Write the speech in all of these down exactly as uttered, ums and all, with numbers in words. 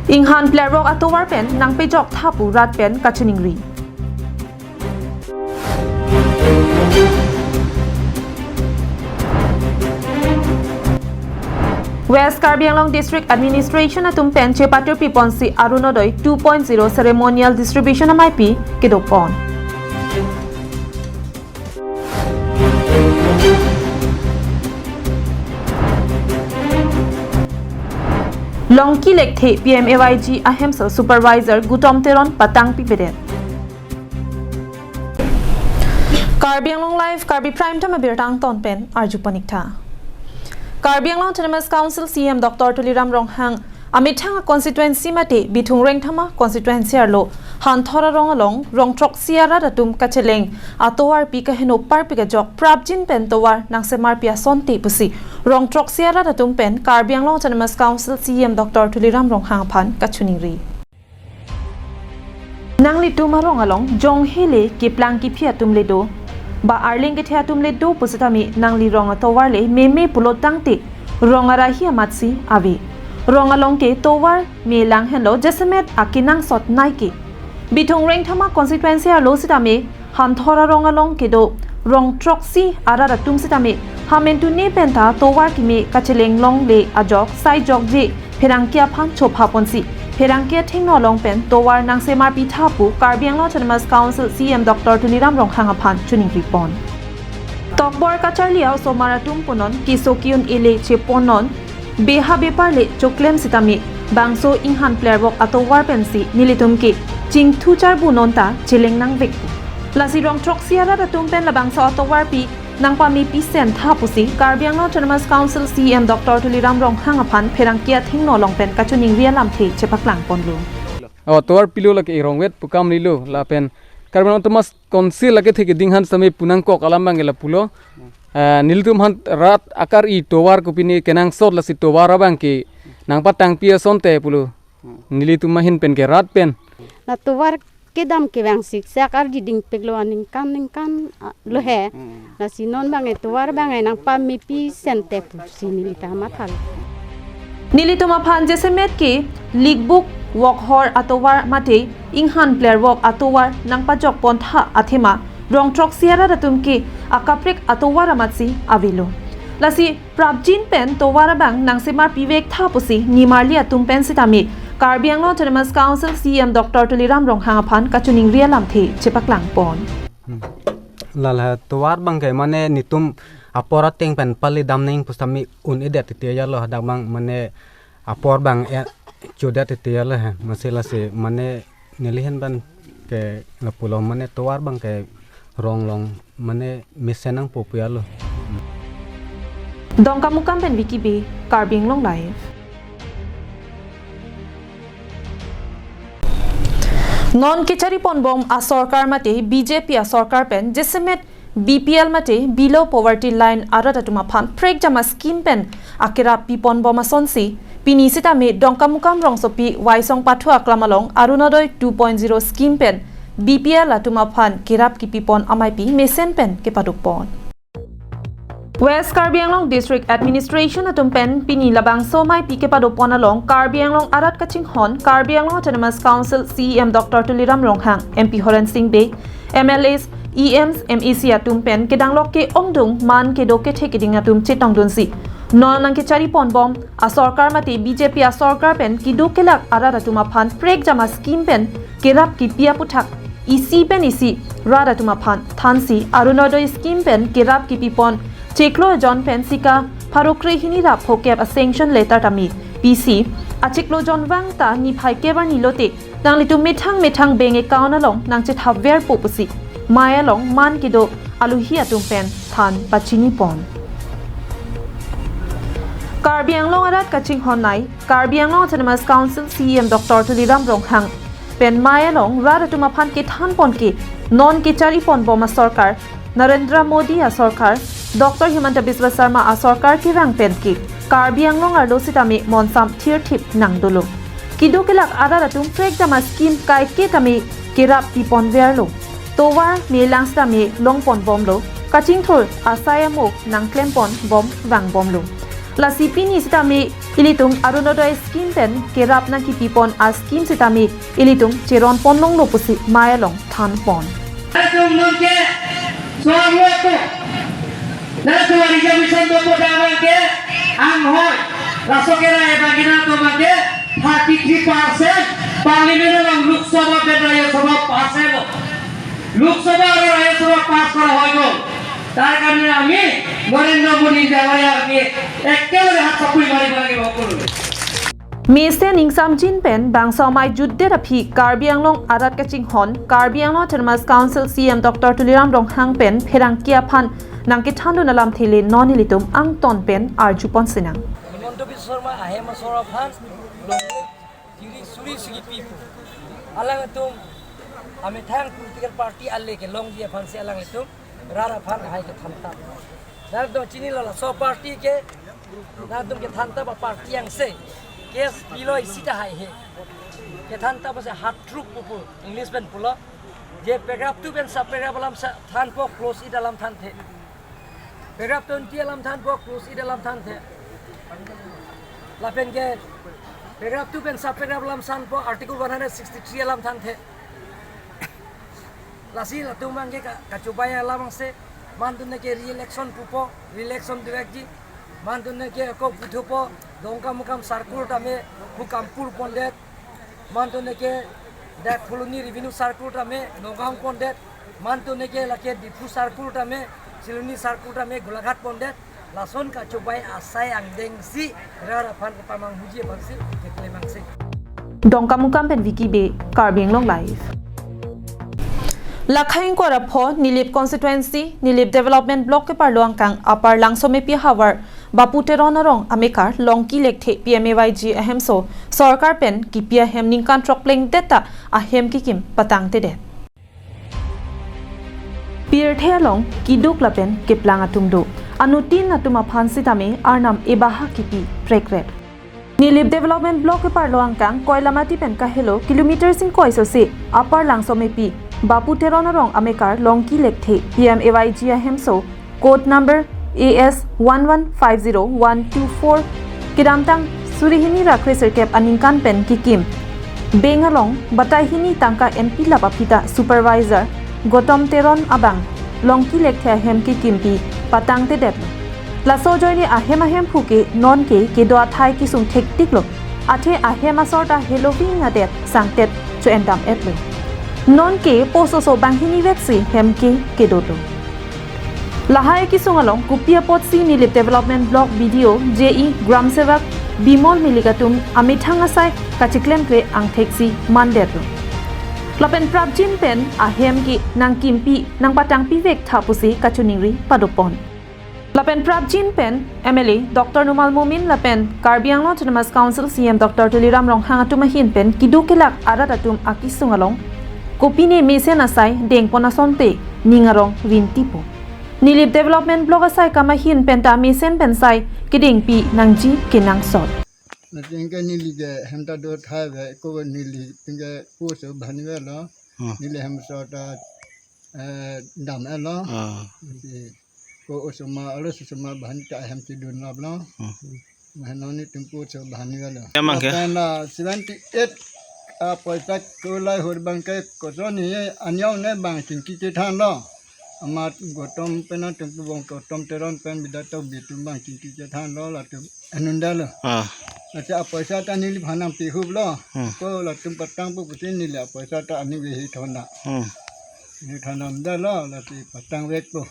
Inghan plerok atovar pen nangpejok tha pu rat pen kachiningri. West Karbi Anglong District Administration atum pen chepatur piponsi Arunodoi two point zero ceremonial distribution amaipi kedopon. Longki Lekthe P M A Y G ahemso supervisor Gutom Teron patang pipedet. Karbi Anglong Live, Karbi Prime Time abirta angton pen arju paniktha. Karbi Anglong Autonomous Council C E M Doctor Tuliram Ronghang amethang constituency mate Bithung Rengthama constituency arlo Hanthor arong along rong throksi arat atum kacheleng atovarpi kaheno parpik ajok prapjin pen tovar nangsemarpi asonte pusi rong throksi arat atum pen Karbi Anglong Autonomous Council C E M Doctor Tuliram Ronghang aphan kachiningri. Nanglitum arong along jong hele keplang kephi atum le do, ba arleng kethe atum le do pusitame nangli rong atovar le meme pulo tangte rong arahi amatsi ave. Rong along ke tovar me lang henlo jasemet akenangsot nai ke. Bithung Rengthama constituency arlo sitame Hanthor arong along kedo rong throksi arat atum sitame hamentune penta tovar keme kacheleng longle ajok sai jokje pherangke aphan chopha ponsi pherangke athengno along pen tovar nangsemarpi tha pu Karbi Anglong Autonomous Council C E M Doctor Tuliram Ronghang aphan chiningri pon. Tokbor kacharli a-osomar atum punon keso ke-un ele cheponnon beha bepar le choklem sitame bangso inghan plerok atovar pensi nelitum ke chingthu charbu non ta cheleng nangvek pu. Lasi rong throksi arat atum pen labangso atovarpi nangpamepi sen tha pusi Karbi Anglong Autonomous Council C E M Doctor Tuliram Ronghang aphan pherangke athengno along pen kachiningri alamthe chepaklang ponlo. O tovar pilo lake rongvet pu kam lilo lapen Karbi Anglong Autonomous Council lake theke ding han sitame punangkok alam abang ke lapulo. Eh, nelitum han rat akar-i tovar kopine kenangsot lasi tovar abang ke nangpatangpi asonte pulo. Nelitum ahin pen ke rat pen. La tovar kedam kevang siksak ardi dingpiklo aningkan ningkan, ah, lo he. Hmm. Lasi non bang e tovar bang e nangpamepi sente pusi neli ta mathalo. Nelitum aphan jasemet ke Likbuk, Wokhor atovar mate inghan plerok atovar nangpajok pon tha athema rong throksi arat atum ke akaprek atovar amatsi avelo. Lasi prapjin pen tovar abang nangsemarpivek tha pusi nimarli atum pen sitame Karbi Anglong Autonomous Council C E M Doctor Tuliram Ronghang aphan kachiningri alamthe chepaklang pon. Hmm. Lala tovar bang ke mane netum apor ateng pen pali damning pusitame un-edet titi ajalo hadak bang mane apor bang e chodet titi ajalo he masi lasi mane neli ahin pen ke lapulo mane tovar bang ke rong along mane mesen nangpo pu ajalo. Dongkamukam pen Vicky Bey, Karbi Anglong Live. Non kechari ponbom asorkar mate B J P asorkar pen jasemet B P L mate below poverty line arat atum aphan prekjam ascheme pen akerap piponbom asonsi pini sitame Dongkamukam rongsopi Waisong Pathu aklam along Arunodoi two point zero scheme pen B P L atum aphan kerap kipipon amaipi mesen pen kepadopon. West Karbi Anglong District Administration atum pen pini labangso amaipi kepadopon along Karbi Anglong arat kachinghon Karbi Anglong Autonomous Council C E M Doctor Tuliram Ronghang, M P Horen Sing Bey, M L As, E Ms, M A C atum pen kedanglok ke-ongdung man kedo kethe keding atum chetongdunsi non nangkechari ponbom asorkar mate B J P asorkar pen kedo kelak arat atum aphan prekjam ascheme pen kerap kipi aputhak isi pen isi rat atum aphan thansi Arunodoi scheme pen kerap kipipon chiklo jon pen sika pharo krehini ra phokep a-sanction letter tame pisi achiklo jon vang ta niphai kebar nilote nanglitum methang methang bank account along nangchethapverpo pusi mei along man kedo aluhi atum pen than pachinipon. Karbi Anglong arat kachinghon nei Karbi Anglong Autonomous Council C E M Doctor Tuliram Ronghang pen mei along rat atum aphan kethanpon ke non kechari ponbom asorkar Narendra Modi asorkar, Doctor Himanta Biswa Sarma asorkar kevang pen ke Karbi Anglong arlo sitame monsam thirthip nangdolo. Kedo kelak arat atum prekjam ascheme kaike tame kerap piponverlo. Tovar melang sitame longponbomlo. Kachingthur asai amo nangklemponbom vangbomlo. Lasi pini sitame ilitum Orunodoi scheme pen kerap nangkipipon a-scheme sitame ilitum cheronpon longlo pusi mei along thanpon. Latum nonke suang lo ko. Latum ari jam isan do poda abangke anghoi. Laso kerai abangke nangtum abangke thirty three percent parliament along Lok Sabha pen Rajya Sabha pass helo. Lok Sabha aru Rajya Sabha pass kora hoi ko. Tar karone ami Narendra Modi jawaya ke ekkeloge hat sapui mari mari bokul. Mesen ingsamjin pen bangso amei jutdet aphi Karbi Anglong arat kachinghon Karbi Anglong Autonomous Council C E M Doctor Tuliram Ronghang pen pherangke aphan nangkethandun alamthe le non ilitum angton pen arjupon sinang. Himanta Biswa Sarma ahem asor aphan longle tiri suri sigi pipo. Alangtum amethang political party ale kelongji aphansi alangtum rat aphan hai kethantap. Dak do chinilo laso party ke, nangtum kethantap a-party angse. Case pilo isi tahai he. Kethantap ase hat truk pupu, English pen pulo. Je paragraph two pen sub-paragraph alam sa thanpo, clause eight alam thanthe. Paragraph twenty alam thanpo, clause eight alam thanthe. Lapen ke paragraph two pen sub-paragraph alam thanpo, article one hundred sixty-three alam thanthe. Lasi latum abangke ka-, kachobai alam angse, mantune ke re-election pupo, re-election dovekji, mantune ke ako puthupo, Dongkamukam circle tame, Hukampur pondet, mantune ke dak Phuloni revenue circle tame, Nagaon pondet, mantune ke lake Diphu circle tame, Siloni circle tame, Golaghat pondet, lason kachobai asai angdengsi rat aphan kepamanghuji aphansi keklem angse. Dongkamukam pen Vicky Bey, Karbi Anglong Live. Lakhai ingkoi ra pho Nilip constituency, Nilip Development Block keparlo angkang Upper Langsomepi havar Bapu Teron arong amekar Longki Lekthe P M A Y G ahemso sorkar pen kipi ahem ningkan throk plengdet ta ahem kikim patangtedet. Pirthe along keduk lapen keplang atum do. Anuttin atum aphan sitame arnam ebaha kipi prekret. Nilip Development Block keparlo angkang Koilamati pen kahelo kilometer singkoi sose Upper Langsomepi Bapu Teron arong amekar Longki Lekthe P M A Y G ahemso code number A S one one five zero one two four, kedamtang suri hini ra kresirkep aningkan pen kikim. Bank along batai hini tangka enpilap aphi ta supervisor Gotom Teron abang Longki Lekthe ahem kekimpi patangtedet. Laso ajoine ahem ahemphu ke nonke kedo athai kesung thektiklo. Athe ahem asor ta heloving adet sangtet cho-endam etlo. Nonke post oso banghini vetsi hem ke kedolo. Lahai kesung along kopi apotsi Nilip Development Block B D O, J E, Gram Sevak, Bimol Milik atum amethang asai kachiklemkle angthek si mandetlo. Lapen prapjin pen ahem ke nangkimpi, nangpatangpi vek tha pusi kachiningri padopon. Lapen prapjin pen M L A Doctor Numal Momin lapen Karbi Anglong Autonomous Council C E M Doctor Tuliram Ronghang atum ahin pen keduk kelak arat atum akesung along kopine mesen asai dengpon asonte ning arong rintipo. Nilip Development Block asai kam ahin pen ta mesen pen sai kedengpi nangji kenangsot. Lapen ke neli ke hem ta do thai ve ko neli pen ke post banghini velo. Hmm. Neli hem so ta, eh, dam etlo. Ah. Ko osoma, alo osoma banghini ta hem chedun laplo. Hmm. Mane nelitum post banghini velo. Emang ke? Lapen la seventy eight apoisa kolai hur abangke koson he anyau ne bang chingki chethanlo. Amat Gotom pen atum pu bang Gotom Teron pen bidato bitum bang chingki chethanlo latum anundalo. Ah. Laso apoisa ta neliphan nangpihuplo. Hmm. Ko latum patangpo pusi neli apoisa ta ani vehi thonda. Hmm. Ni thondamdalo lasi patangvekpo.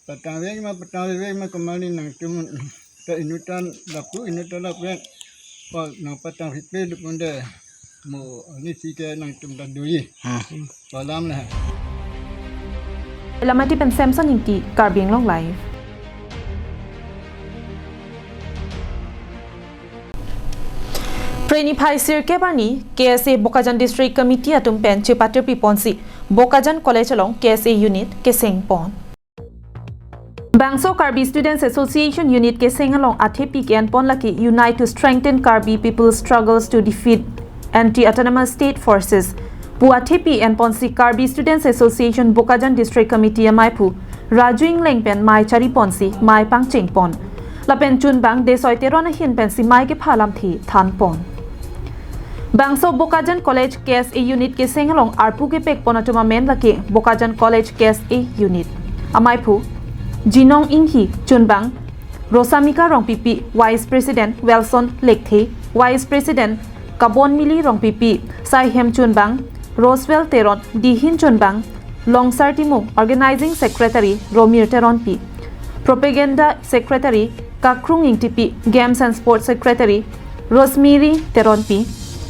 Patangvek ma, patangvek ma kemani nangtum ta inut ta lapu, inut ta lapvek. Ko nangpatangpipe dupunde mo ani si ke nangtum ta doji. Hmm. Ko alam le. Lamati pen Samson Ingti, Karbi Anglong Live. Phre niphai sirkep arni K S A Bokajan District Committee atum pen chepatirpiponsi Bokajan College along K S A unit kesengpon. Bangso Karbi Students Association unit keseng along athepi ke-enpon lake Unite to Strengthen Karbi People's Struggles to Defeat Anti-Autonomous State Forces pu athepi enponsi Karbi Students Association Bokajan District Committee ameiphu Raju Ingleng pen mei chariponsi mei pangchengpon. Lapen chunbang Desoi Teron ahin pen simai kepha alamthe thanpon. Bangso Bokajan College K S A unit keseng along arpu kepekpon atum amen lake Bokajan College K S A unit amaiphu Jinong Inghi, chunbang Rosamika Rongpipi, Vice President Wilson Lekthe, Vice President Kabonmili Rongpipi, saihem chunbang Roswell Teron, dihin chunbang Longsar Timung, Organizing Secretary Romir Teronpi, Propaganda Secretary Kakrung Ingtipi, Games and Sports Secretary Rosemary Teronpi,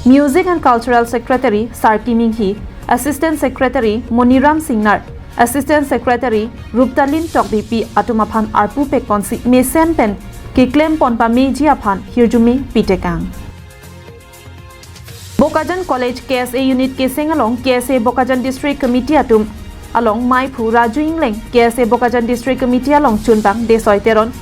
Music and Cultural Secretary Sarki Minghi, Assistant Secretary Moniram Singnar, Assistant Secretary Ruptalin Tokbipi atum aphan arpu pekponsi mesen pen keklempon pameji aphan hirjume pitekang. Bokajan College K S A unit keseng along K S A Bokajan District Committee atum along maiphu Raju Ingleng, K S A Bokajan District Committee along chunbang Desoi Teron,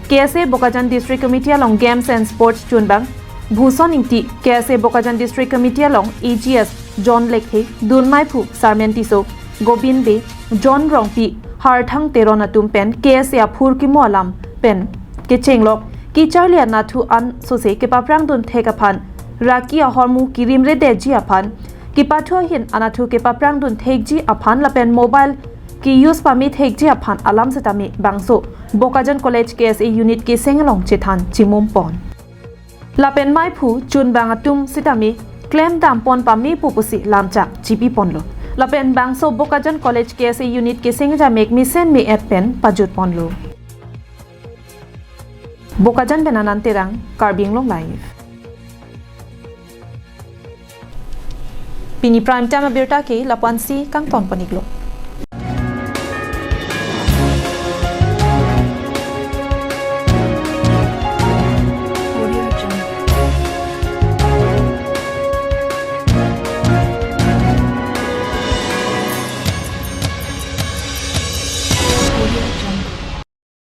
K S A Bokajan District Committee along Games and Sports chunbang Bhuson Ingti, K S A Bokajan District Committee along A G S John Lekthe, dun maiphu Sarmen Tisso, Gobin Bey, John Rongpi, Harthang Teron atum pen K S A aphurkimo alam pen kechenglok kecharli anatthu an sose kepaprangdun thek aphan, raki ahormu kirimredetji aphan, kepathu ahin anatthu kepaprangdun thekji aphan lapen mobile ke-use pame thekji aphan alam setame bangso Bokajan College K S A unit keseng along chethan chimumpon. Lapen maiphu chunbang atum setame klemdampon pamepo pusi lamchak chipiponlo. Lapen bangso Bokajan College K S A unit keseng jamek mesen me-et pen pajutponlo. Bokajan pen Anand Terang, Karbi Anglong Live. Pini prime time abirta ke lapu-ansi kangtonpon-iklo.